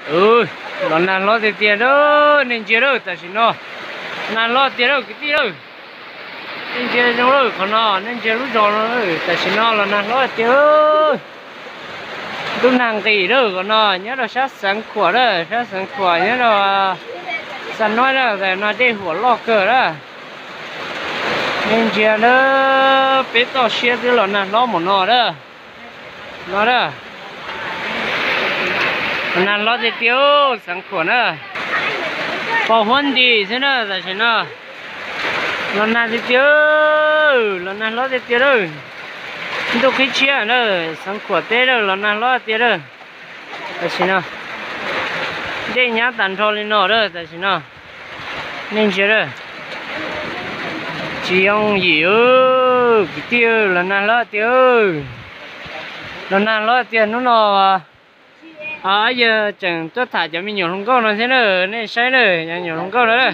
Los nag hlob tiag tiag lawm, nej ntsia lawm tam sim no. Nag hlob tiag lawm kwv tij lawm. Nej ntsia zoo lawm qhov no, nej ntsia lub zos no, tam sim no los nag hlob tiag. Ntuj nag nqis lawm qhov no, nyob rau sab Xeev Khuam lawm, sab Xeev Khuam nyob rau Xa Noib lawm, tam no dej huam loj kawg lawm. Nej ntsia lawm, peb toj siab twb los nag hlob mus no lawm. No lawm. Los nag hlob tiag tiag, Xeev Khuam na. Pos huab nti xwb na tam sim no. Los nag tiag tiag, los nag hlob tiag tiag lawm. Ntuj qhib tshiab na, Xeev Khuam teb lawm, los nag hlob tiag lawm. Tam sim no dej nyab tas nrho li no lawm tam sim no. Nej ntsia lawm, tsis yooj yim kwv tij, los nag hlob tiag. Los nag hlob tiag hnub no. Yawg tseem tuaj tham cov me nyuam hluas nkauj no thiab na, nej saib na, cov me nyuam hluas nkauj no na.